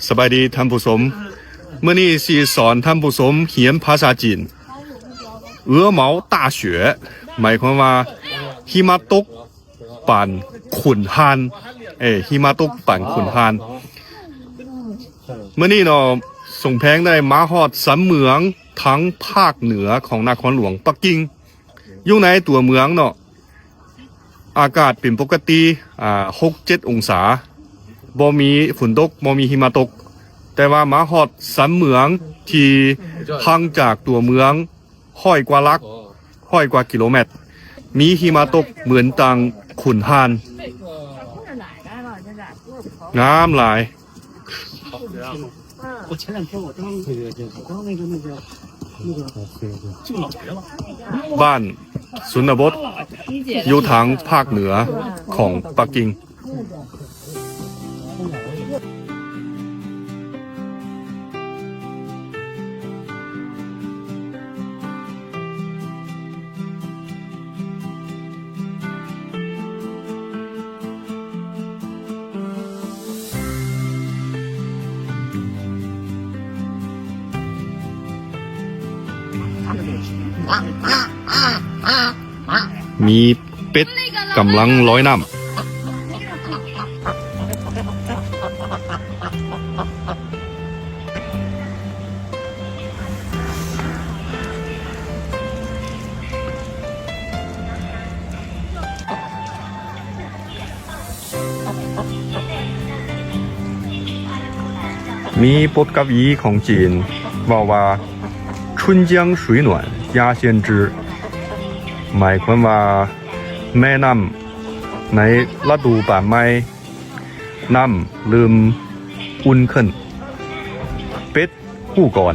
ສະບາຍດີທ່ານຜູ້ຊົມ, ມື້ນີ້ຊິສອນທ່ານຜູ້ຊົມຮຽນພາສາຈີນ. 鹅毛大雪 ໝາຍຄວາມວ່າຫິມະຕົກປານຂຸນຮ່ານ, ເອີ ຫິມະຕົກປານຂຸນຮ່ານ. ມື້ນີ້ເນາະ ສົງແພງໄດ້ມາຮອດສາມເມືອງທາງພາກເໜືອຂອງນະຄອນຫຼວງປັກກິ່ງ. ຢູ່ໃນຕົວເມືອງເນາະ ອາກາດເປັນປົກກະຕິ ອ່າ ຫົກເຈັດອົງສາ, ບໍ່ມີຝົນຕົກ ບໍ່ມີຫິມະຕົກ. ແຕ່ວ່າມາຮອດສາມເມືອງທີ່ຫ່າງຈາກຕົວເມືອງຮ້ອຍກວ່າຫຼັກ, ຮ້ອຍກວ່າກິໂລແມັດ, ມີຫິມະຕົກເໝືອນດັ່ງຂຸນຮ່ານ. ງາມຫຼາຍ. ບ້ານຊົນນະບົດ ຢູ່ທາງພາກເໜືອຂອງປັກກິ່ງ. ມີເປັດກຳລັງລອຍນ້ຳ. ມີບົດກະວີຂອງຈີນເວົ້າວ່າ 春江水暖鸭先知 ໝາຍຄວາມວ່າ ແມ່ນ້ຳໃນລະດູປານໃໝ່ ນ້ຳເລີ່ມອຸ່ນຂຶ້ນ ເປັດຮູ້ກ່ອນ.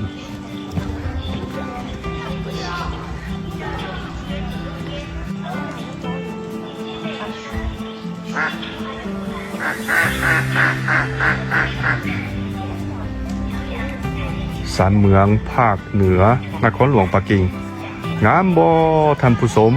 ສາມເມືອງພາກເໜືອນະຄອນຫຼວງປັກກິ່ງ. ງາມບໍ່ທ່ານຜູ້ຊົມ?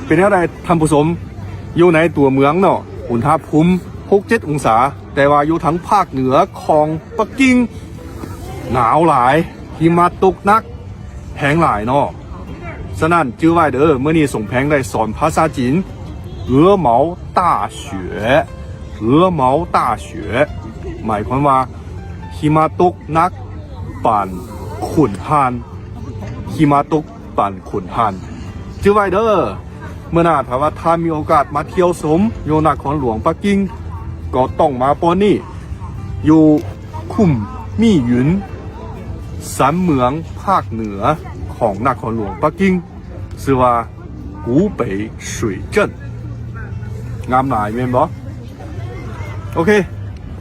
ເປັນແນວໃດທ່ານຜູ້ຊົມ? ຢູ່ໃນຕົວເມືອງເນາະ ອຸນຫະພູມຫົກເຈັດອົງສາ, ແຕ່ວ່າຢູ່ທາງພາກເໜືອຂອງປັກກິ່ງ ໜາວຫຼາຍ, ຫິມະຕົກໜັກ ແຮງຫຼາຍເນາະ. ສະນັ້ນຈື່ໄວ້ເດີ, ມື້ນີ້ສົງແພງໄດ້ສອນພາສາຈີນ 鹅毛大雪, 鹅毛大雪 ໝາຍຄວາມວ່າ ຫິມະຕົກໜັກປານຂຸນຮ່ານ, ຫິມະຕົກປານຂຸນຮ່ານ. ຈື່ໄວ້ເດີ, ມື້ໜ້າຖ້າວ່າທ່ານມີໂອກາດມາທ່ຽວຊົມຢູ່ນະຄອນຫຼວງປັກກິ່ງ ກໍຕ້ອງມາບ່ອນນີ້ ຢູ່ຂຸມໝີ່ຢຸນ ສາມເມືອງພາກເໜືອຂອງນະຄອນຫຼວງປັກກິ່ງ ຊື່ວ່າ ກູເປຍສຸຍເຈິນ. ງາມຫຼາຍແມ່ນບໍ່? ໂອເຄ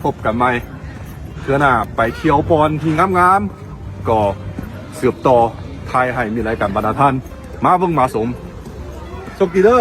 ພົບກັນໃໝ່ເທື່ອໜ້າ, ໄປທ່ຽວບ່ອນທີ່ງາມໆ ກໍສືບຕໍ່ຖ່າຍໃຫ້ມີລາຍການບັນດາທ່ານມາເບິ່ງມາຊົມ. ໂຊກດີເດີ.